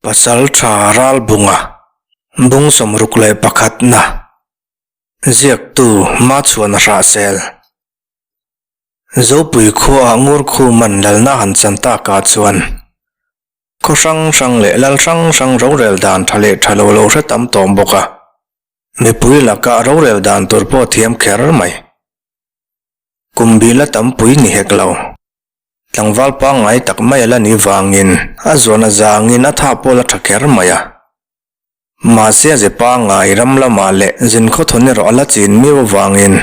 Pasaltha Ralbunga, Bung 61 na, Ziaktu Machhuana Hrahsel. Zopui khuaah Ngurkhuman lalna han chan takah chuan khaw hrang hrang leh lal hrang hrang rorel dan tha leh tha lo lo hre tam tawh bawk a, mipui lakah rorel dan tur pawh thiam kher mai. Kum bila tampui ni hek lo. Tlangval pangngai tak mai a la nih vangin a zawn a zangin a tha pawl a tha kher mai a. Mahse a ze pangngai ram lamah leh zin khawthawn erawh a la chin miau avangin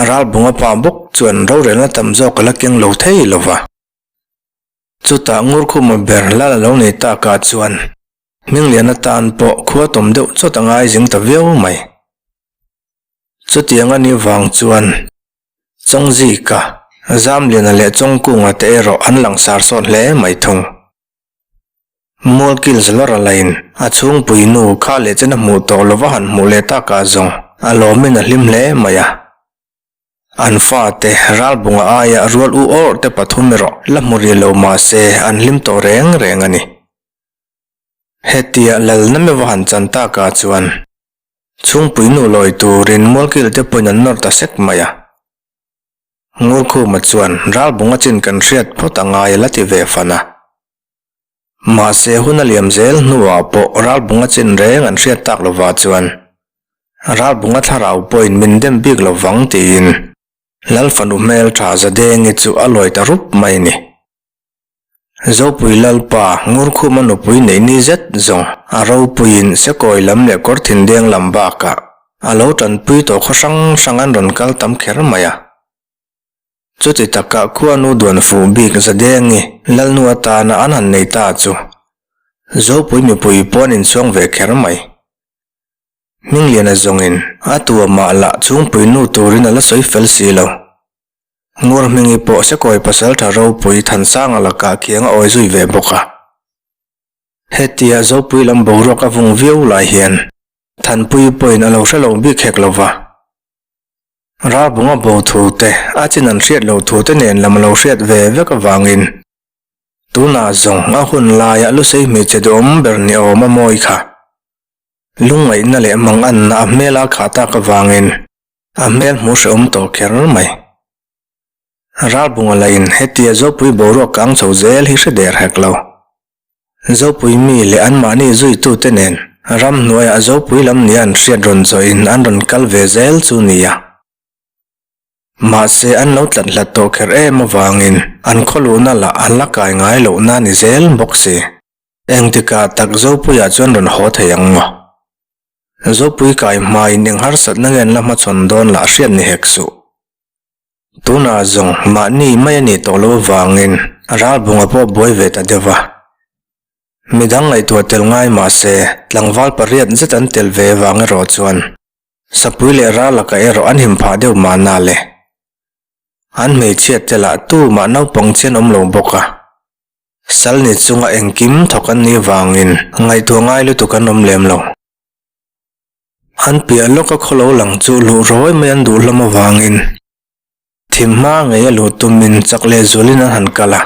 Ralbunga pa bawk chuan rorelna tam zawk a la keng lo thei lo va. Chutah Ngurkhuma ber lal a lo nei takah chuan Hmingliana tan pawh khua tawm deuh chawt a ngai zing ta viau mai. Chutiang a nih vang chuan Chawngzika, Zamliana leh Chawngkunga te erawh an langsar sawt hle mai thung. Mualkil Zalawra lain a chhungpui nu kha leh chen a hmuh tawh lova han hmuh leh takah zawng a lawmin a hlim hle mai a. An fate Ralbunga aia rual u awrh te pathum erawh la hmu rih lo mah se an hlim tawh reng reng a ni. Hetia lalna meuh a han chan takah chuan Chhungpui nu lawi turin Mualkil te pawhin an nawr ta sek mai a. Ngurkhuma chuan Ralbunga chin kan hriat phawt a ngai a la ti ve fan a. Mahse hun a liam zel hnuah pawh Ralbunga chin reng an hriat tak lovah chuan Ralbunga thlarau pawhin min dem bik lovang tiin Lalfanu hmeltha Zadengi chu a lawi ta rup mai ni. Zopui Lalpa Ngurkhuma nupui neih ni zet zawng a ropuiin Sekawi lam leh Kawrthindeng lam bakah a lo tanpui tawh khaw hrang hrang an rawn kal tam kher mai a. Chuti takah khuanu duan fuh bik Zadengi Lalnu atana an han nei ta chu Zopui mipui pawh an inchhuang ve kher mai. Hmingliana zawngin a tuamah lah chhungpui nu turin a la sawi fel si lo. Ngur hmingi pawh Sekawi pasaltha ropui Thansanga lakah khiang a awi zui ve bawk a. Hetia Zopui lam boruak a vung viau lai hian Thanpui pawhin a lo hre lo bik hek lo va. Ralbunga bo thu te, a chin an hriat loh thu te nen lam a lo hriat ve vek avangin tunah zawng a hun laia Lusei hmeichhe duhawm ber ni awm a mawi kha. Lungngaihna leh manganna a hmel a khah tak avangin A hmel hmuh hrehawm tawh kher mai. Ralbunga lahin hetia Zopui boruak kang chho zel hi hre der hek lo. Zopui mi leh anmahni zuitute nen ramhnuaiah Zopui lam nia an hriat rawn zawhin an rawn kal ve zel chu nia. Mahse an lo tlat hlat tawh kher em avangin an khawluhna lah an la kai ngai lohna ni zel bawk si. Engtikah tak Zopuiah chuan rawn haw thei ang maw? Zopui kai hmain eng harsatna nge an la hmachhawn dawn lah hriat ni hek suh. Tunah zawng mahni mai a nih tawh loh avangin Ralbunga pawh buai ve ta deuh a. Midang ngaihtuah tel ngai mah se tlangval pariat zet an tel ve vang erawh chuan Sapui leh Ral laka erawh an him phah deuh mahna le. An hmeichhiat te lah tumah naupang chian awm lo bawk a. Sal ni chunga engkim thawk an nih vangin ngaihtuah ngai lutuk an awm lem lo. An piah lawka khaw lo lang chu luh rawi mai an duh hlawm avangin thim hma ngei a luh tumin chak leh zualin an han kal a.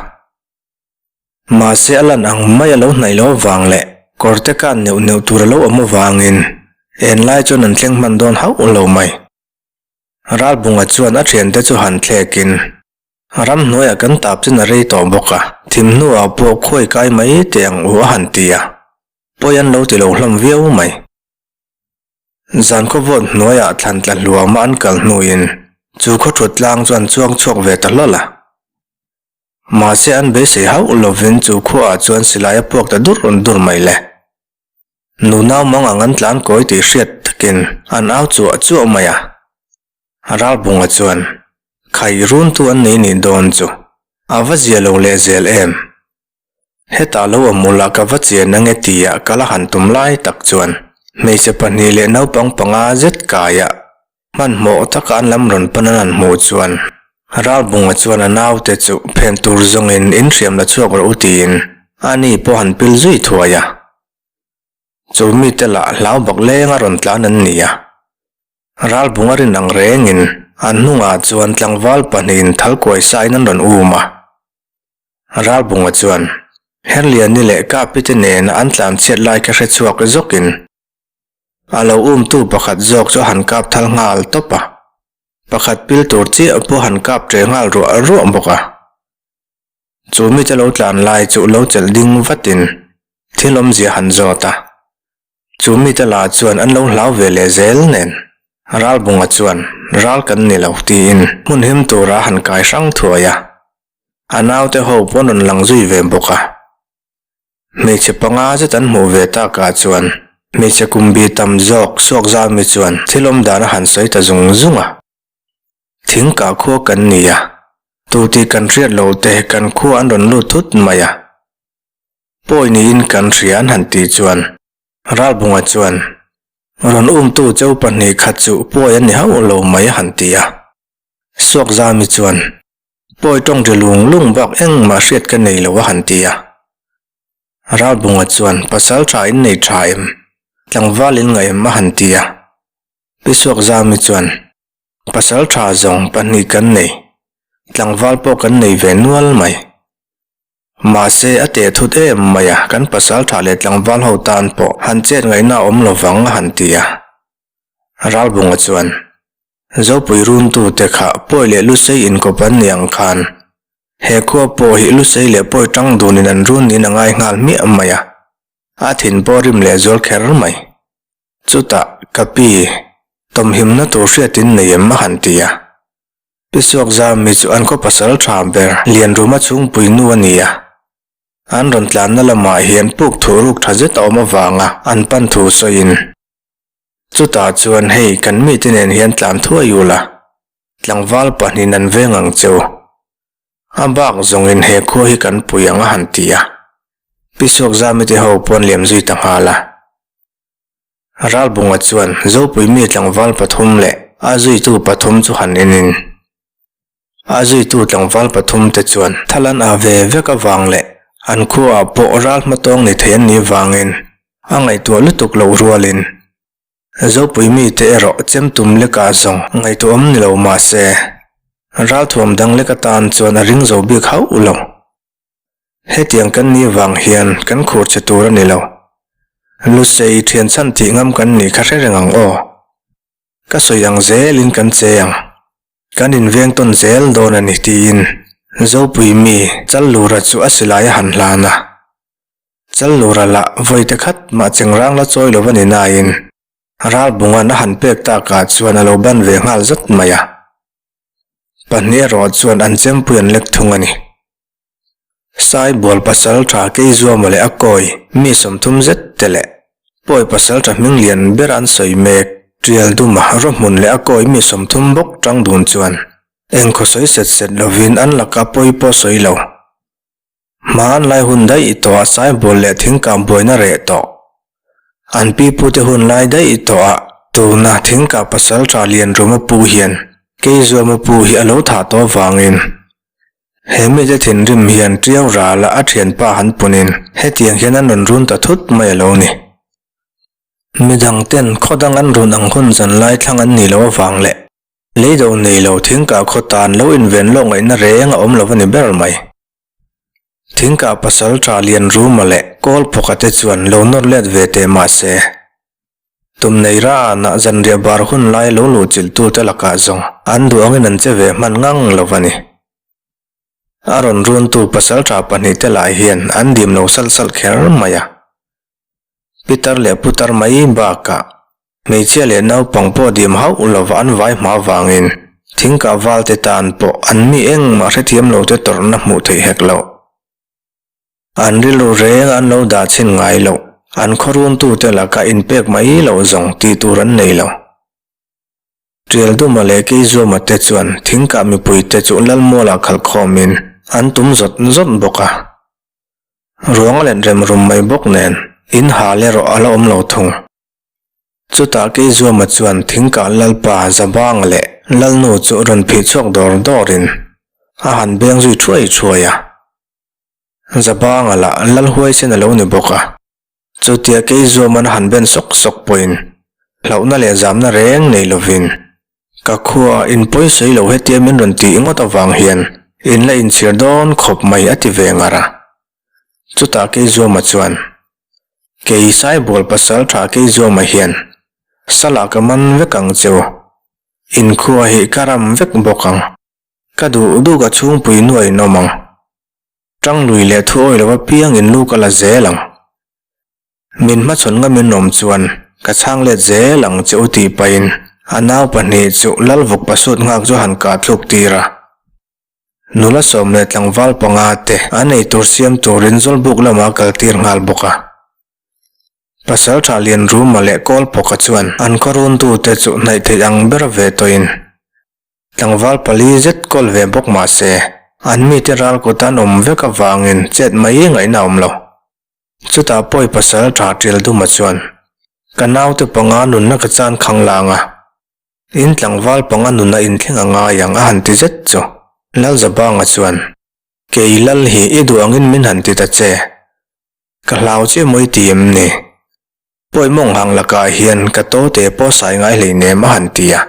Mahse a lan ang mai a lo hnaih loh avang leh kawrte kan neuh neuh tur a lo awm avangin en lai chuan an thleng hman dawn hauh lo mai. Ralbunga chuan a thiante chu han thlekin Ramhnuaiah kan tap chin a rei tawh bawk a, thim hnuah pawh khuai kai mai teh ang u a han ti a, pawi an lo ti lo hlawm viau mai. Zan khaw vawt hnuaiah thlan tla hluama an kal hnuin chu khaw thut tlang chu an chuang chhuak ve ta hlawl a. Mahse an beisei hauh lovin chu khuaah chuan silai a puak ta dur dur mai le. Nunau mang ang an tlan kawi tih hriat takin an au chuah chuah mai a. Ralbunga chuan, Khai runtu an nei nih dawn chu a va zia lo leh zel em? Hetah lo awm ula ka va chian ange tia ka la han tum lai tak chuan hmeichhe pahnih leh naupang panga zet kaiah hmanhmawh taka an lam rawn pan an han hmuh chuan Ralbunga chuan a naute chu phen tur zawngin inhriam la chhuak rawh u tiin ani pawh han pil zui thuai a. Chu mite lah hlau bak lenga rawn tlan an ni a. Ralbunga rin ang rengin an hnungah chuan tlangval pahnihin thal kuai sain an rawn um a. Ralbunga chuan. Herliani leh Kapi te nena an tlanchhiat lai kha hre chhuak zawkin a lo umtu pakhat zawk chu a han kap thal nghal tawp a, pakhat pil tur chiah pawh han kap ṭe nghal ruah ruah bawk a. Chu mite lo tlan lai chu lo chelh ding vatin thil awmzia han zawt a. Chu mite la chuan an lo hlau ve leh zel nen Ralbunga chuan ral kan ni lo tiin hmun him tura han kai hrang thuai a. A naute ho pawh an rawn lang zui ve bawk a. Hmeichhe panga zet an hmuh ve takah chuan hmeichhe kum bi tam zawk suak zami chuan thil awm dan a han sawi ta zung zung a. Thing kah khua kan ni a, tu tih kan hriat lo te kan khua an rawn lut thut mai a. Pawi niin kan hria an han tih chuan Ralbunga chuan rawn umtu cheu pahnih khat chu pawi an ni hauh lo mai a han ti a. Suakzami chuan Pawi tawng ri lung lung bak engmah hriat ka nei lo a han ti a. Ralbunga chuan pasal tha in nei tha em? Tlangval in ngaih em a han ti a. Pi Suakzami chuan pasal tha zawng pahnih kan nei, tlangval pawh kan nei ve nual mai. Mahse a teh thut em mai a, kan pasal tha leh tlangval ho tan pawh han chet ngaihna a awm lovang a han ti a. Ralbunga chuan Zopui runtute kha pawi leh lusei inkawp an ni ang khan he khua pawh hi lusei leh pawi tang dunin an run niin a ngai nghal hmiah mai a, a thin pawh rim leh zual kher mai. Chutah, ka pi, tawmhimna tur hriatin nei em a han ti a. Pi Suakzami chu an khaw pasal tha ber Lianruma chhungpui nu a ni a. An rawn tlanna lamah hian puk thuhruk tha zet a awm avanga an pan thu sawiin, Chutah chuan hei kan mite nen hian tlan thuai u la, tlangval pahnihin an veng ang che u. A bak zawngin he khua hi kan pui ang a han ti a. Pi Suakzamite ho pawn liam zui ta nghal a. Ralbunga chuan Zopui mi tlangval pathum leh a zuitu pathum chu han enin, a zuitu tlangval pathum te chuan thal an ah ve vek avang leh an khuaah pawh ral hmatawng ni thei an nih vangin a ngaihtuah lutuk loh rualin Zopui mite erawh chem tum lekah zawng ngaihtuahawm ni lo mah se ralthuam dang lek atan chuan a ring zo bik hauh lo. Hetiang kan nih vang hian kan khur che tur a ni lo. Lusei thian chhan tih ngam kan nih kha hre reng ang aw. Ka sawi ang zelin kan che ang. Kan inveng tawn zel dawn a ni tiin Zopui mi Challura chu a silai a han hlan a. Challura lah vawi te khat mah chengrang la chawi lo a ni nain Ralbunga'n a han pek takah chuan a lo ban ve nghal zat mai a. Pahnih erawh chuan an chempui an lek thung a ni. Saibual pasal tha Keizuama leh a kawi mi 30 zet te leh Pawi pasal tha hming lian ber an sawi mek Tialduma rawhmun leh a kawi mi 30 bawk tang dun chuan engkhaw sawi set set lovin an laka pawi pawh sawi lo. Hmanlai hun daih tawhah Saibual leh thingkah buaina reh tawh. An pipute hun lai daih tawhah tuna thingkah pasal tha Lianruma pu hian Keizuama pu hi a lo thah tawh vangin He mite thinrim hian Tiau rala a thianpa han punin hetiang hian an rawn run ta thut mai a lo ni. Midang ten khaw dang an run ang hun zan lai thlang an nih loh avang leh leido nei lo thingkah khaw tan lo inven lawk ngaihna reng a awm lo a ni ber mai. Thingkah pasal tha lian ruma leh kawl phawka te chuan lo nawr let ve teh mah se Tum nei rana zanriah bar hun lai lo luh chilhtute lakah zawng an duh angin an che ve hman ngang lo a ni. A rawn runtu pasaltha pahnihte lah hian an dim lo salh salh kher mai a. Pitar leh putar mai bakah hmeichhia leh naupang pawh dim hauh lova an vai hma vangin thingkah valte tan pawh an mi engmah hrethiam lote tawrhna hmuh theih hek loh. An rilru reng an lo dah chhin ngai loh, an khawruntute laka inpek mai loh zawng tih tur an nei lo. Tialduma leh Keizuama te chuan thingkah mipuite chu Lalmualah khalh khawmin an tum zawt zawt bawk a. Ruang a let rem rum mai bawk nen in hal erawh a la awm lo thung. Chutah Keizuama chuan thingkah Lalpa Zabanga leh Lalnu chu rawn phih chhuak dawr dawrin a han beng zui thuai thuai a. Zabanga lah lal huaisen a lo ni bawk a, chutia Keizuaman a han ben sawk sawk pawhin hlauhna leh zamna reng nei lovin ka khua in pawi sawi lo hetia min rawn tih ngawt avang hian in la inchhir dawn khawp mai a ti ve ngar a. Chutah Keizuama chuan, Kei Saibual pasal tha Keizuama hian salah ka man vek ang che u. Inkhua hi ka ram vek bawk ang. Ka duh duh ka chhungpui nuain awm ang. Tang lui leh thu awi lova piang in lu ka la zel ang. Min hmachhawn ngam in awm chuan ka chhang let zel ang che u tih pahin a nau pahnih chu Lalvawk pasut nghak chu han kah thluk tir a. Nula sawm leh tlangval panga te an eitur siam turin Zawlbuk lamah kal tir nghal bawk a. Pasalṭha Lianruma leh Kawlphawka chuan an khaw runtute chu hnaih theih ang ber ve tawhin Tlangval pali zet kawl ve bawk mah se, an mite ral kut an awm vek avangin chet mai ngaihna a awm lo. Chutah pawi pasal tha ṭial duma chuan, Ka naute panga nunna ka chan khang lang a, in tlangval panga nunna inthleng a ngai ang a han ti zet chu. Lalzabanga chuan, Kei lal hi i duh angin min han ti ta che. Ka hlau che maw i ti em ni? Pawi mawng hang lakah hian ka tote pawh sai ngai hleinem a han ti a.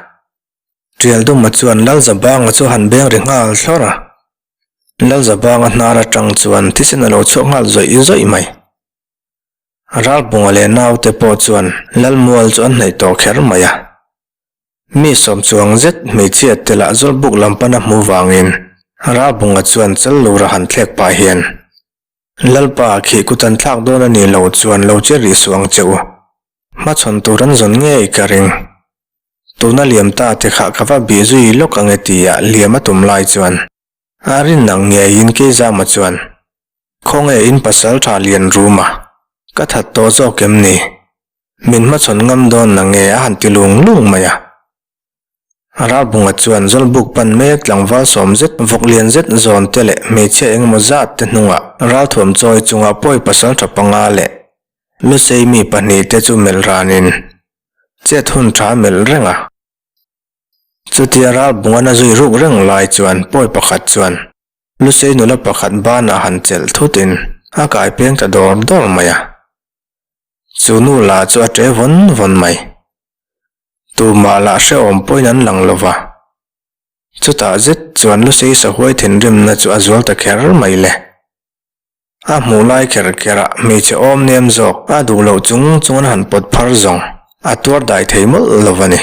Ṭialduma chuan Lalzabanga chu a han beng ri nghal thlawr a. Lalzabanga hnar aṭang chuan thisen a lo chhuak nghal zawih zawih mai. Ralbunga leh naute pawh chuan Lalmual chu an hnaih tawh kher mai a. Mi sawm chuang zet hmeichhia te lah Zawlbuk lam pana hmu vangin Ralbunga chuan chal lura han thlek pah hian, Lalpa khi kut an thlak dawn a nih loh chuan lo che rih suh ang che u. Hmachhawn tur an zawn ngei ka ring. Tuna liam ta te kha ka va bih zui lawk ang e tia liam a tum lai chuan a rin ang ngeiin Keizama chuan, Khawnge in pasal tha lian rum a, ka that tawh zawk em ni? Min hmachhawn ngam dawn na nge a han ti lung lung mai a. Ralbunga chuan Zawlbuk pan mek tlangval sawm zet, vawk lian zet zawn te leh hmeichhia engemaw zat te hnungah ralthuam chawi chunga pawi pasal tha panga leh Lusei mi pahnih te chu melh ranin chet hun tha melh reng a. Chutia Ralbunga'n a zui ruk reng lai chuan pawi pakhat chuan Lusei nula pakhat banah han chelh thutin a kai peng ta dawr dawr mai a. Chu nu lah chu a ṭe vawn vawn mai. Tumah lah hrehawm pawhin an lang lo va. Chutah zet chuan Lusei sahuai thinrimna chu a zual ta kher mai le. A hmuh lai kher kherah hmeichhe awm nem zawk a duh loh chung chung an han pawt phar zawng a tuar dai thei mawlh lo a ni.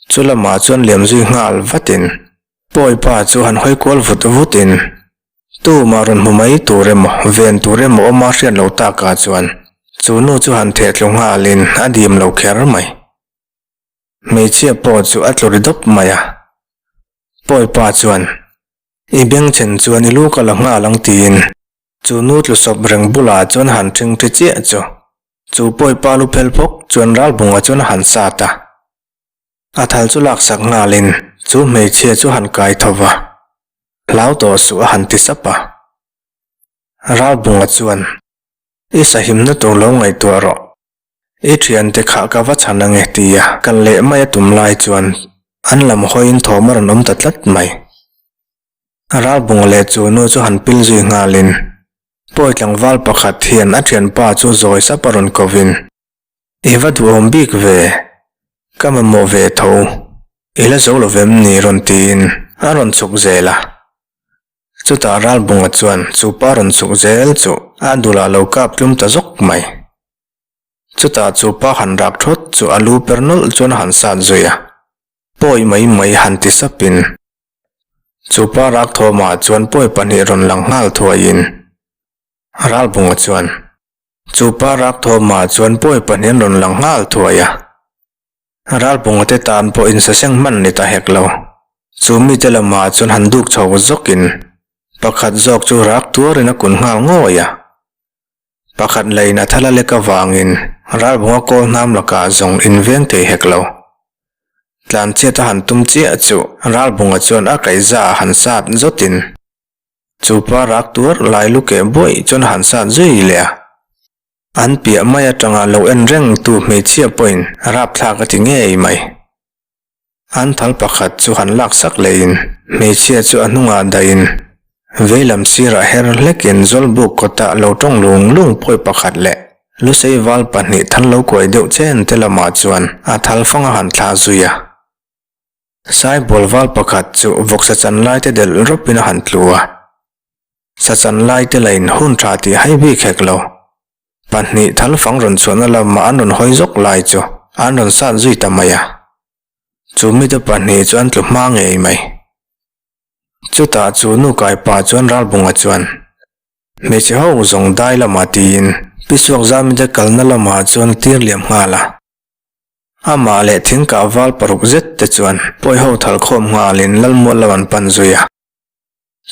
Chu lamah chuan liam zui nghal vatin Pawipa chu han hawi kual vut vutin tumah rawn hmu mai tur emaw ven tur emaw awma hriat loh takah chuan chu nu chu han theh tlu nghalin a dim lo kher mai. Hmeichhia pawh chu a tlu ri dawp mai a. Pawipa chuan I bengchhen chuan i lu ka la nghal ang tiin chu nu tlu sawp reng bulah chuan han ṭhing ṭhi chiah chu. Chu pawipa lu phel phawk chuan ralbunga chuan a han sat a. A thal chu laksak nghalin chu hmeichhia chu han kai tho va, Hlau tawh suh a han ti sap a. Ralbunga chuan, I sahimna tur lo ngaihtuah rawh. I thiante kha ka va chhan ange tia kal leh mai a tum lai chuan an lam hawiin thawm a rawn awm ta tlat mai. Ralbunga leh chu nu chu han pil zui nghalin pawi tlangval pakhat hian a thianpa chu zawi sap a rawn kovin, I va duhawm bik ve, ka mamawh ve tho, i la zo lo vem ni rawn tiin a rawn chhuk zel a. Chutah Ralbunga chuan chu pa rawn chhuk zel chu a dulah lo kap tlum ta zawk mai. Chutah chu pa han rak thawt chu a lu per nawlh chuan a han sat zui a, pawi mai mai han ti sapin chu pa rak thawmah chuan pawi pahnih rawn lang nghal thuaiin Ralbunga chuan chu pa rak thawmah chuan pawi pahnih an rawn lang nghal thuai a. Ralbunga te tan pawh insaseng hman ni ta hek lo. Chu mite lamah chuan han duk chho zawkin pakhat zawk chu rak tuarin a kun nghal ngawi a. Pakhat lain a thal a lek avangin ralbunga kawl hnam lakah zawng inveng thei hek lo. Tlanchhiat a han tum chiah chu ralbunga chuan a kaihza a han sat zawtin chu pa rak tuar lai lu keh buaih chuan a han sat zui leh a. An piah mai atanga lo en reng tu hmeichhia pawhin rapthlak a ti ngei mai. An thal pakhat chu han laksak leiin hmeichhia chu a hnungah dahin veilam sirah her hlekin Zawlbuk kawtah lo tawng lung lung pawi pakhat leh Lusei val pahnih thal lo kuai deuh chen te lamah chuan a thal fang a han thlah zui a. Saibual val pakhat chu vawksa chan lai te delh rawpin a han tlu a. Sachan lai te lain hun tha tih hai bik hek lo. Pahnih thalfang rawn chhuahna lamah an rawn hawi zawk lai chu an rawn sat zui ta mai a. Chu mite pahnih chu an tlu hma ngei mai. Chutah chu nu kai pa chuan Ralbunga chuan, Hmeichhe ho zawng dai lamah tiin Pi Suakzamite kalna lamah chuan a tir liam nghal a. Amah leh thingkah val paruk zet te chuan pawi ho thal khawm nghalin Lalmual lam an pan zui a.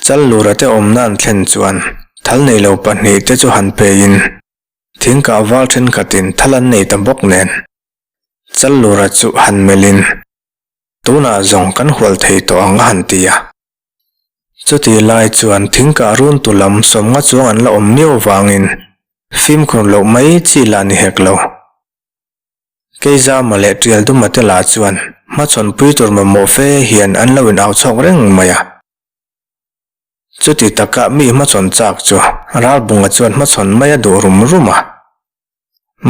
Challura te awmna an thlen chuan thal nei lo pahnih te chu han peiin thingkah val thenkhatin thal an nei ta bawk nen Challura chu han melhin tunah zawng kan hual thei tawh ang a han ti a. Chutih lai chuan thingkah runtu lam sawmnga chuang an la awm miau vangin fimkhur loh mai chi lah ni hek lo. Keizama leh Tialduma te lah chuan hmachhawnpui tur mamawh fe hian an lo in au chhawk reng mai a. Chuti taka mi hmachhawn chak chu Ralbunga chuan hmachhawn mai a duh rum rum a.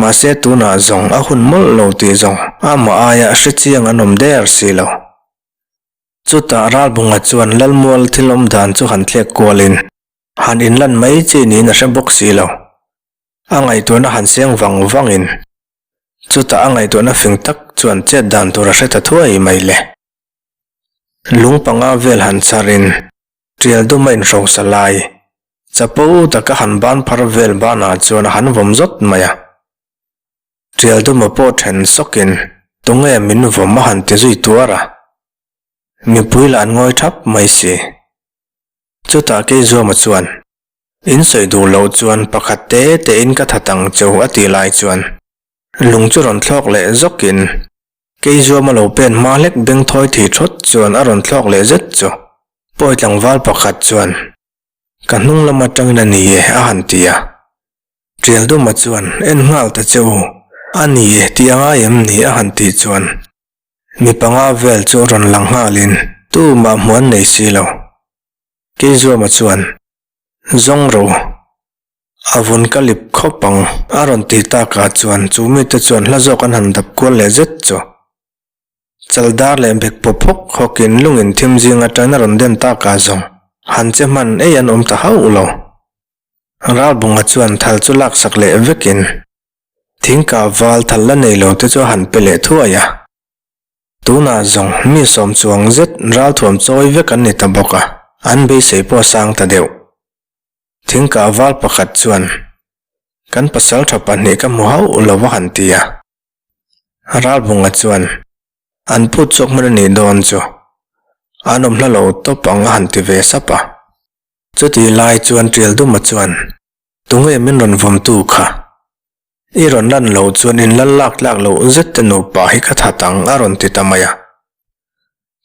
Mahse tunah zawng a hun mawlh lo tih zawng amah aia hre chiang an awm der si lo. Chutah Ralbunga chuan Lalmual thil awm dan chu han thlek kualin han inlan mai chi niin a hre bawk si lo. A ngaihtuahna han seng vang vangin chutah a ngaihtuahna fing tak chuan chet dan tur a hre ta thuai mai le. Lung panga vel han charin tial dum a inhrosa lai, chapo taka han ban phar vel banah chuan a han vawm zawt mai a. Tial duma pawh then sawkin tunge min vawm a han ti zui tuar a. Mipui lah an ngawi thap mai si. Chutah Keizuama chuan In sawi duh loh chuan pakhat te te in ka that ang cheu a tih lai chuan lung chu rawn thlawk leh zawk in Keizuam a lo pen hma hlek beng thawi thi thawt chuan a rawn thlawk leh zet chu pawi tlangval pakhat chuan ka hnung lam atangin a ni e a han ti a. Tialduma chuan en nghal ta che u a ni e tih a ngai em ni a han tih chuan mi panga vel chu rawn lang nghal in tumah hmuh an nei si lo. Keizuama chuan Zawng ro, a vun ka lip khawp ang, a rawn ti takah chuan chu mite chuan hla zawk an han dap kual leh zet chu. Chaldar leh bek pawp hawk hawkin lungin thim zing atangin a rawn den takah zawng han che hman ei an awm ta hauh lo. Ralbunga chuan thal chu laksak leh vekin thingkah val thal la nei lo te chu a han pe leh thuai a. Tunah zawng mi sawm chuang zet ralthuam chawi vek an ni ta bawk a, an beisei pawh a sang ta deuh. Thingkah val pakhat chuan, Kan pasaltha pahnih ka hmu hauh lo a han ti a. Ralbunga chuan, An phut chhuak hman a nih dawn chu, an awm hla lo tawp ang a han ti ve sap a. Chutih lai chuan Tialduma chuan, Tunge min rawn vawmtu kha? I rawn lan loh chuan in lal lak tlak loh zet te nupa hi ka that ang a rawn ti ta mai a.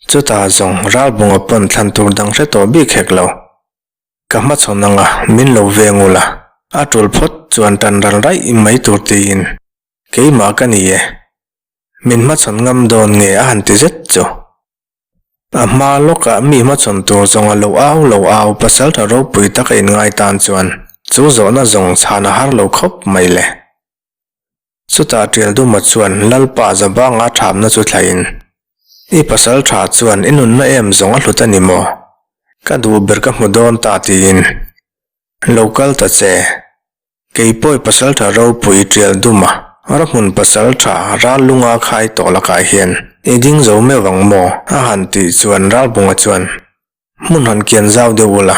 Chutah zawng Ralbunga pawn thlan tur dang hre tawh bik hek lo. Ka hmachhawn anga min lo veng ula, a tul phawt chuan tan ral raih mai tur tiin keimah ka ni e. Min hmachhawn ngam dawn nge a han ti zet chu. A hma lawkah mi hmachhawn tur zawng a lo au lo au pasaltha ropui taka inngai tan chuan chu zawhna zawng chhan a har lo khawp mai le. Chutah Tialduma chuan Lalpa Zabanga thapna chu thlaiin, I pasaltha chuan i nunna em zawng a hlut a ni maw? Ka duh ber ka hmu dawn ta tiin lo kal ta che. Kei pawi pasaltha ropui tial duma rahmun pasaltha ral lunga khai tawh lakah hian i ding zo meuh ang maw? a han tih chuan Ralbunga chuan hmun han kian zau deuh ula,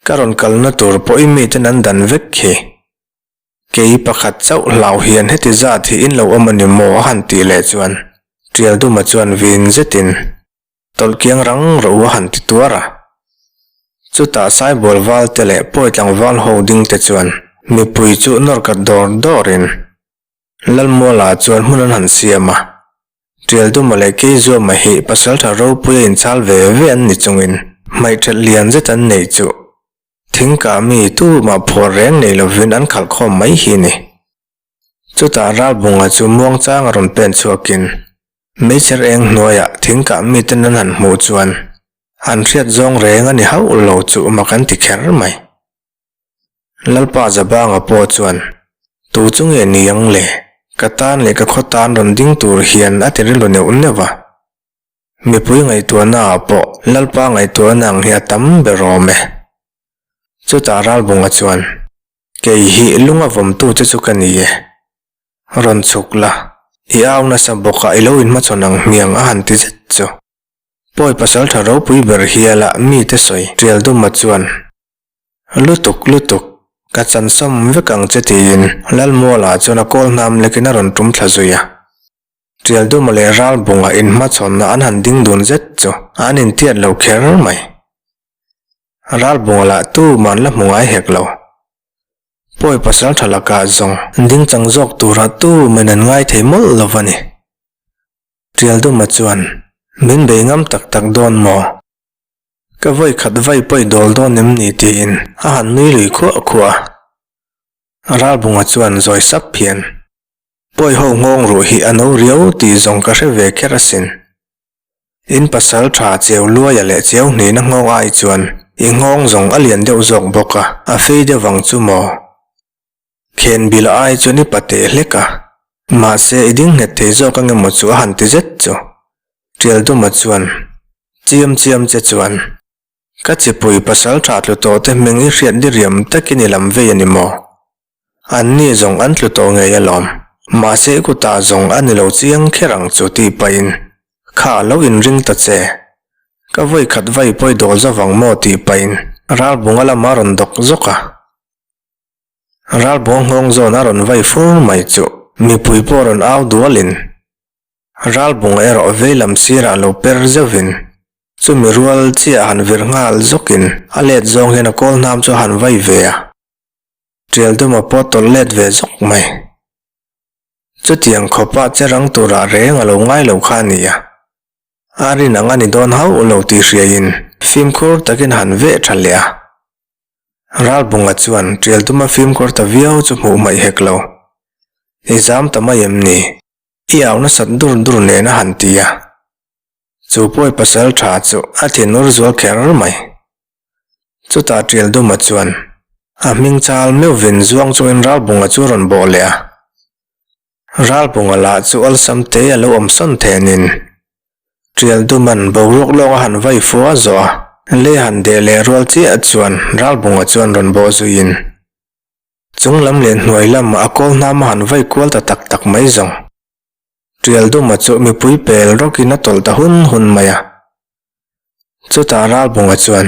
ka rawn kalna tur pawh i miten an dan vek khi. Kei pakhat chauh hlau hian heti zat hi in lo awm a ni maw? a han tih leh chuan tial duma chuan vin zetin Tawlhkiang rang ro a han ti tuar a. Chutah Saibual val te leh Pawi tlangval ho ding te chuan mipui chu nawr kat dawr dawrin Lalmuala chuan hmun an han siam a. Tialduma leh Keizuama hi pasaltha ropui a inchal ve ve an ni chungin hmaihthelh lian zet an neih chu thingkah mi tumah phuar reng nei lovin an khalh khawm mai hi ni. Chutah Ralbunga chu muangchang a rawn pen chhuakin meichher eng hnuaiah thingkah miten an han hmuh chuan an hriat zawng reng a ni hauh lo chu mak an ti kher mai. Lalpa Zabanga pawh chuan, Tu chu nge ni ang le? Ka tan leh ka khaw tan rawn ding tur hian a ti rilru neuh neuh a. Mipui ngaihtuahnaah pawh Lalpa ngaihtuahna ang hi a tam ber awm e. Chutah Ralbunga chuan, Kei hi lunga vawmtu che chu ka ni e. Rawn chhuk la, i au nasa bawk a i lo inhmachhawn ang hmiang a han ti zet chu. Pawi pasaltha ropui ber hiala mite sawi Tialduma chuan, Lutuk lutuk, ka chansawm vek ang che tiin Lalmuala chuan a kawl hnam lekin a rawn tum thla zui a. Tialduma leh Ralbunga inhmachhawnna an han ding dun zet chu an intiat lo kher mai. Ralbunga lah tuman la hmu ngai hek lo. Pawi pasal tha lakah zawng ding chang zawk turah tuman an ngai thei mawlh lo va ni. Tialduma chuan min bei ngam tak tak dawn maw? Ka vawi khat vai pawi dawl dawn em ni tiin a han nui lui khuah khuah a. Ralbunga chuan zawi sap hian, Pawi ho nghawng ruh hi a no riau tih zawng ka hre ve kher asin. In pasal tha cheu luaia leh cheu hnihna nghawng ai chuan i nghawng zawng a lian deuh zawk bawk a, a fei deuh vang chu maw? Khen bila ai chuan i pate hlek a, mahse i ding nghet thei zawk ange maw chu a han ti zet chu. Tialduma chuan, Chiam chiam che chuan, ka chipui pasal tha tlu tawh te hming i hriat diriam takin i lam vei a ni maw? An ni zawng an tlu tawh ngei alawm. Mahse i kutah zawng a ni lo chiang kher ang chu tih pahin kha lo inring ta che. Ka vawi khat vai pawi dawl zo vang maw tih pahin Ralbunga lama rawn dawk zawk a. Ralbunga nghawng zawn a rawn vai fur mai chu mipui pawh rawn au dualin Ralbunga erawh vei lam sirah lo per zeuhin chumi rual chiah han vir nghal zawkin a let zawng hian a kawl hnam chu a han vai ve a. Tialduma pawh tawlh let ve zawk mai. Chutiang khawpa che rang turah reng a lo ngai lo kha a ni a. A rin ang a ni dawn hauh lo tih hriaiin fimkhur takin han veh tha leh a. Ralbunga chuan Tialduma fimkhur ta viau chu hmuh hmaih hek lo. I zam ta mai em ni? I au nasat dur dur nen a han ti a. Chu pawi pasal tha chu a thinur zual kher mai. Chutah Tialduma chuan a hming chal meuhvin zuang chungin Ralbunga chu a rawn bawh leh a. Ralbunga lah chu awlsam te a lo awm sawn thenin Tialduma'n boruak lawk a han vai fua zawh a, lei han deh leh rual chiah chuan Ralbunga chuan rawn bawh zuiin chung lam leh hnuai lamah a kawl hnam a han vai kual ta tak tak mai zawng. Tialduma chu mipui pel rawkin a tawlh ta hun hun mai a. Chutah Ralbunga chuan,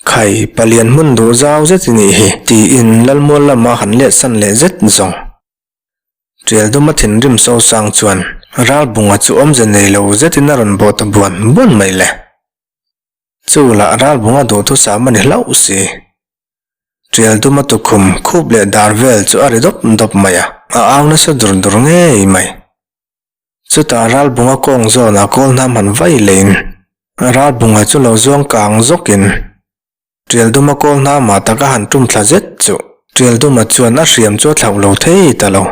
Khai, palian hmun duh zau zet i nih hi, tiin Lalmual lama han let san leh zet zawng. Tialduma thinrim sosang chuan Ralbunga chu awmze nei lo zetin a rawn bawh ta buan buan mai le. Chu lah Ralbunga duhthusam a ni hlauh si. Tialduma tukhum khup leh dar vel chu a ri dawp dawp mai a, a au nasa dur dur ngei mai. Chutah Ralbunga kawng zawnah kawl hnam han vai leiin Ralbunga chu lo zuang kang zawkin Tialduma kawl hnamah tak a han tum thla zet chu Tialduma chuan a hriam chu a thlauh lo thei ta lo.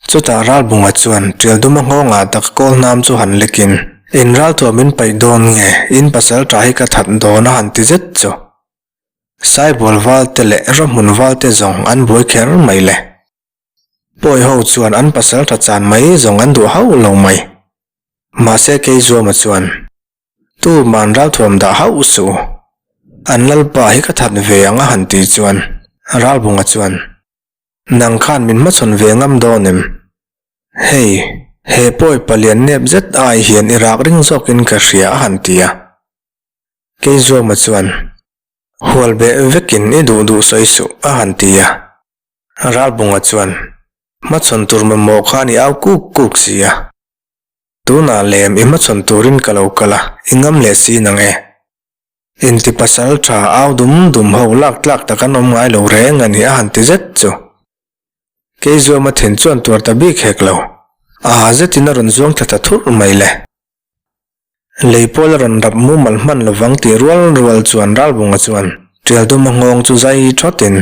Chutah Ralbunga chuan Tialduma nghawngah tak kawl hnam chu han lekin, In ralthuah min paih dawn nge, in pasal tha hi ka that dawn a han ti zet chu. Saibual valte leh rawhmun valte zawng an buai kher mai le. Pawi ho chuan an pasal tha chan mai zawng an duh hauh lo mai. Mahse Keizuama chuan, Tuman ralthuam dah hauh suh u. An lalpa hi ka that ve ang a han ti chuan Ralbunga chuan, Nang khan min hmachhawn ve ngam dawn em? Hei, he pawi palian nep zet ai hian i rak ring zawkin ka hria a han ti a. Keizuama chuan, Hual beh vekin i duh duh sawi suh a han ti a. Ralbunga chuan, Hmachhawn tur mamawh khan i au kuk kuk si a. Tunah lem i hmachhawn turin ka lo kal a, i ngam leh si nang e. Inti pasal tha au dum dum ho lak tlak tak an awm ngai lo reng a ni a han ti zet chu. Keizuama thin chuan tuar ta bik hek lo. A zetin a rawn zuang thla ta thurh mai le. Lei pawl a rawn rap mumal hman lovang tih rual rual chuan Ralbunga chuan Tialduma nghawng chu zai thawtin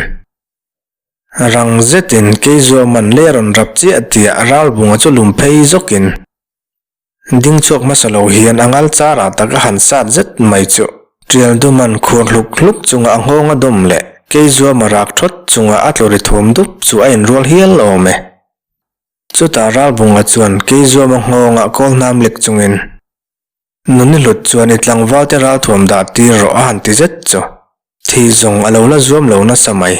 rang zetin Keizuama'n lei a rawn rap chiah tih ah Ralbunga chu lum phei zawkin Ding chhuak hmasa lo hian a ngal char ah tak a han sat zet mai chu Tial Duman khur hluk hluk chunga a nghawng a dawm leh Keizuama rak thawt chunga a tlu ri thum dup chu a inrual hial awm e. Chutah Ralbunga chuan Keizuama nghawngah kawl hnam lek chungin Nuni hlut chuan i tlangvalte ralthuam dah tir rawh a han ti zet chu. Thi zawng a lo la zuam lo nasa mai.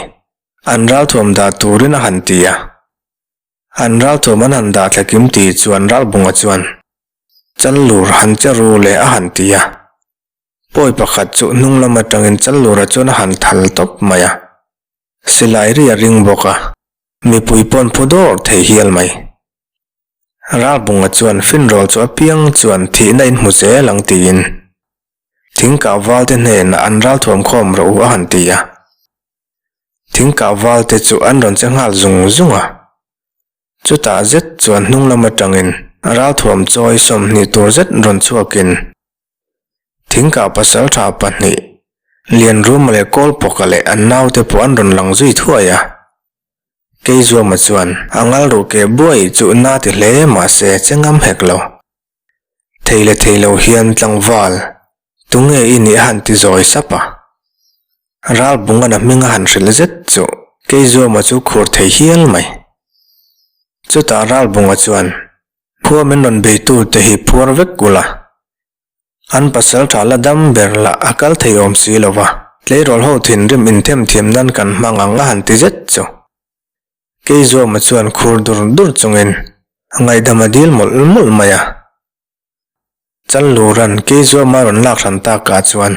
An ralthuam dah turin a han ti a. An ralthuam an han dah thlakim tih chuan Ralbunga chuan, Challur han che ru le a han ti a. Pawi pakhat chu hnung lam atangin Challura chuan a han thal tawp mai a. Silai ri a ring bawk a, mipui pawn phu dawr thei hial mai. Ralbunga chuan finrawl chu apiang chuan thihna in hmu zel ang tiin thingkah valte hnenah an ralthuam khawm rawh u a han ti a. Thingkah valte chu an rawn che nghal zung zung a. Chutah zet chuan hnung lam atangin ralthuam chawi 20 tur zet rawn chhuakin thingkah pasaltha pahnih Lianruma leh Kawlpawka leh an naute pawh an rawn lang zui thuai a. Keizuama chuan a ngal ruh keh buai chu na ti hle mahse che ngam hek lo. Thei leh thei lo hian tlangval, tunge i nih a han ti zawi sap a. Ralbungan a hming a han hrilh zet chu Keizuama chu khur thei hial mai. Chutah Ralbunga chuan, Khua min rawn beitute hi phuar vek ula. An pasal tha la dam ber lah a kal thei awm si lo va, tleirawl ho thinrim inthem thiam nan kan hmang ang a han ti zet chu. Keizuama chuan khur dur dur chungin ngaihdam a dil mawlh mawlh mai a. Challuran Keizuama rawn lak hran takah chuan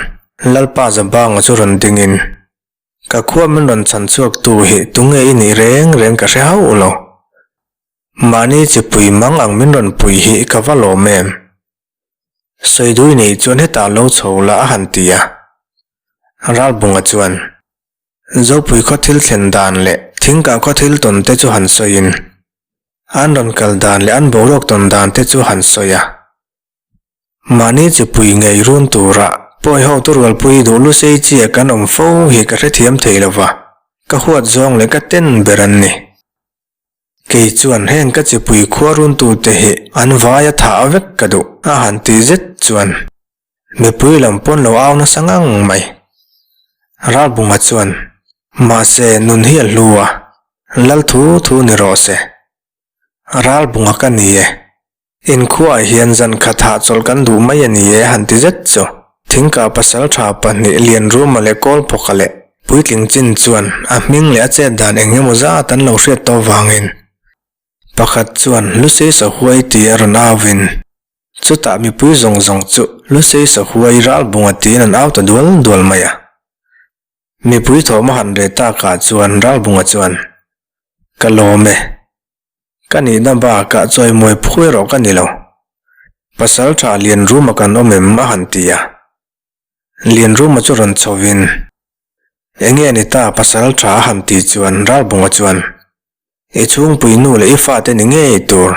Lalpa Zabanga chu rawn dingin, Ka khua min rawn chhan chhuak tu hi tunge i nih reng reng ka hre hauh lo. Mahni chipui mang ang min rawn pui hi ka va lawm em? Sawi dui nei chuan hetah lo chho la a han ti a. Ralbunga chuan Zopui khaw thil thlen dan leh Thingkah khaw thil tawn te chu han sawiin an rawn kal dan leh an boruak tawn dan te chu han sawi a. Mahni chipui ngei run tura pawi ho tu rualpui duh lusei chia kan awm fo hi ka hrethiam thei lova, ka huat zawng leh ka ten ber an ni. Kei chuan heng ka chipui khua runtute hi an vai a thah vek ka duh a han ti zet chuan mipui lam pawn lo au nasa ngang mai. Ralbunga chuan, Mahse nun hi a hlu a, lal thu thu ni rawh se. Ralbunga ka ni e. Inkhuaah hian zan khat hahchawlh kan duh mai a ni e han ti zet chu. Thingkah pasal tha pahnih Lianruma leh Kawlphawka leh puitling chin chuan a hming leh a chet dan eng emaw zat an lo hriat tawh vangin pakhat chuan Lusei Sahuai ti a rawn au in chutah mipui zawng zawng chu Lusei Sahuai Ralbunga tiin an au ta dual dual mai a. Mipui thawm a han reh takah chuan Ralbunga chuan, Ka lawm e. Ka nihna bakah chawimawi phu erawh ka ni lo. Pasal tha Lianruma kan awm em a han ti a. Lianruma chu rawn chhovin, Enge ni ta pasal tha a han ti chuan Ralbunga chuan, I chhungpui nu leh i fate ni ngei tur.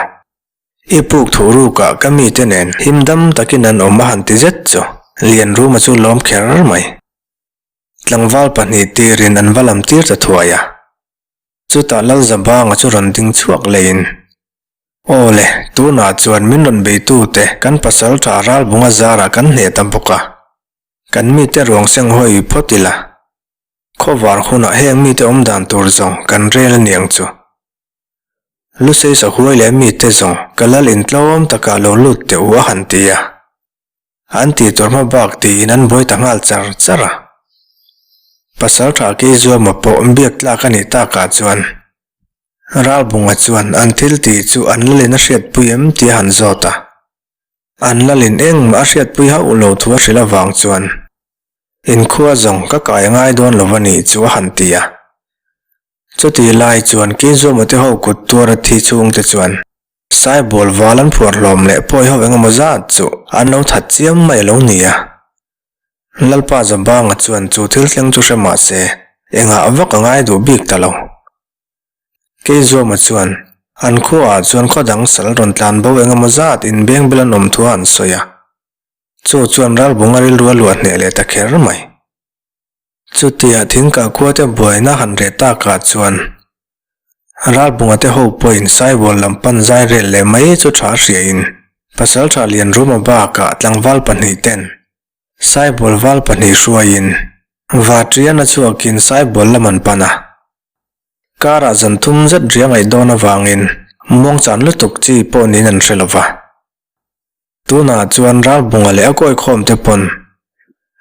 I puk thuh rukah ka mite nen him dam takin an awm a han ti zet chu Lianruma chu lawm kher mai. Tlangval pahnih tirin an va lam tir ta thuai a. Chutah Lalzabanga chu rawn ding chhuak leiin, Aw le, tunah chuan min rawn beitute kan pasal tha Ralbunga zarah kan hneh ta bawk a, kan mite ruang seng hawi phawt ila, khawvar hunah heng mite awm dan tur zawng kan rel a niang chu. Lusei sahuai leh mite zawng ka lal intlawm takah lo lut teh u a han ti a. An tih tur hma bak tiin an buai ta nghal char char a. Pasal tha Keizuama pawh biak tlak a nih takah chuan Ralbunga chuan an thil tih chu an lalin a hriatpui em tih a han zawt a. An lalin engmah a hriatpui hauh lo thu a hrilh avang chuan inkhua zawng ka kai a ngai dawn lo a nih chu a han ti a. Chutih lai chuan Keizuama te ho kut tuar a thi chhungte chuan Saibawl val an phuar hlawm leh pawi ho engemaw zat chu an lo that chiam mai a lo ni a. Lalpa Zabanga chuan chu thil thleng chu hre mah se engah vak a ngai duh bik ta lo. Keizuama chuan an khuaah chuan khaw dang sal rawn tlan bo engemaw zat inbeng bel an awm thu a han sawi a. Chu chuan Ralbunga rilru a luah hneh leh ta kher mai. Chutia thingkah khuate buaina han reh takah chuan Ralbunga te ho pawhin Saibawl lam pan zai rel leh mai chu tha hriain Pasaltha Lianruma bakah tlangval pahnih ten Saibawl val pahnih hruaiin Vatriana chhuakin Saibawl lam an pan a. Karah zan thum zet ria ngaih dawn avangin muangchan lutuk chi pawh niin an hre lova. Tunah chuan Ralbunga leh a kawikhawm te pawn.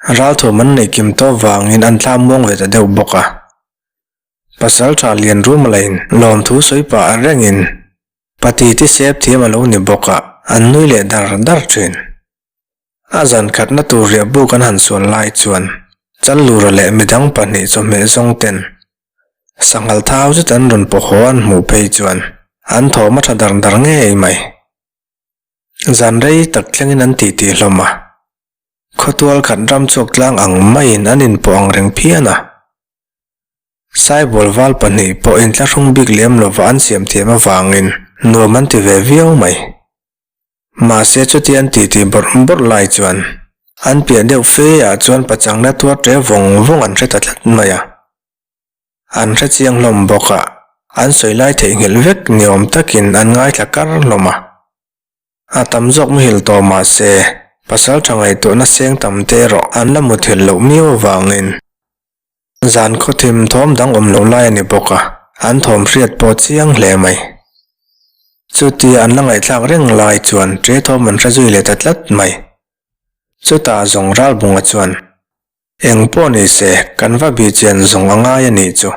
Ralthuam an neih kim tawh vangin an thla muang ve ta deuh bawk a. Pasalṭha Lianruma lahin lawmthu sawi pah rengin Pati ti sep thiam a lo ni bawk a, an nui leh dar dar ṭhin. A zan khatna tur riah buk an han sual lai chuan Challura leh midang pahnih chawhmeh zawng ten sanghal thau zet an rawn pawh haw an hmuh phei chuan an thawm a ṭha dar dar ngei mai. Zan rei tak thlengin an titi hlawm a, khawtual khat ram chhuak tlang ang maiin an inpawh ang reng phian a. Saibual val pahnih pawh inthlahrung bik lem lova an siam thiam avangin nuam an ti ve viau mai. Mahse chuti an titi bawrh bawrh lai chuan an piah deuh fe ah chuan pachangna tuar ṭe vawng vawng an hre ta tlat mai a. An hre chiang hlawm bawk a, an sawi lai theihnghilh vek ni awm takin an ngaithla kar hlawm a. A tam zawk muhil tawh mahse pasal ṭha ngaihtuahna seng tam te erawh an la muthilh loh miau avangin Zan khawthim thawm dang awm loh lai a ni bawk a, an thawm hriat pawh chiang hle mai. Chutia an la ngaihthlak reng lai chuan ṭe thawm an hre zui leh ta tlat mai. Chutah zawng Ralbunga chuan, Eng pawh ni se, kan va bih chian zawng a ngai a nih chu.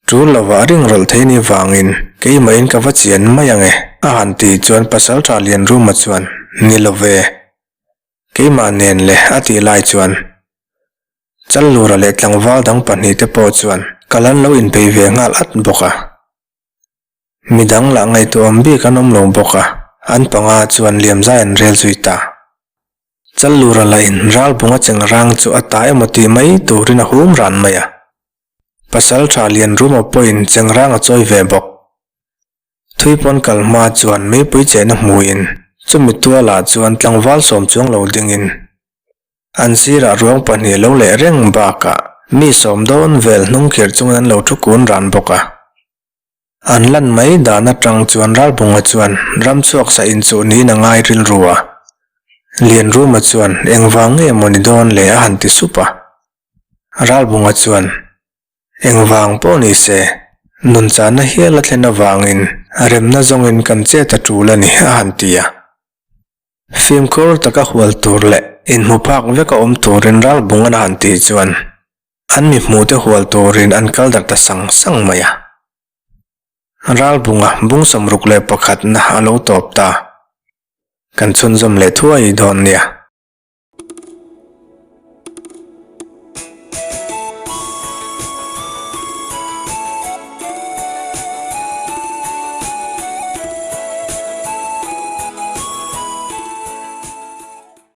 Ṭul lovah ring rawlh thei ni vangin keimahin ka va chian mai ang e, a han tih chuan Pasalṭha Lianruma chuan, Ni lo ve. Keimah nen le, a tih lai chuan, Challura leh tlangval dang pahnihte pawh chuan kal an lo inpei ve nghal at bawk a. Midang lah ngaihtuahawm bik an awm lo bawk a, an panga chuan liamzai an rel zui ta. Challura lahin ralbunga chengrang chu a ta emaw tih mai turin a hum ran mai a. Pasaltha Lianruma pawhin chengrang a chawi ve bawk. Thui pawn kal hma chuan meipui chehna hmuin chumi tualah chuan tlangval sawm chuang lo dingin an sirah ruang pahnih lo leh reng bakah mi sawm dawn vel hnung khir chungin an lo thu kun ran bawk a. An lan mai dan atang chuan Ralbunga chuan ram chhuak sa inchuh niin a ngai rilru a. Lianruma chuan engvang nge maw ni dawn le a han ti sup a. Ralbunga chuan Engvang pawh ni se, nunchahna hial a thlen avangin remna zawngin kan chet a tul a ni, a han ti a. Fimkhur taka hual tur leh inhmu phak veka awm turin ralbung an han tih chuan an mi hmuhte hual turin an kal darh ta sang sang mai a. Ralbunga bung 61 na a lo tawp ta. Kan chhunzawm leh thuai dawn nia.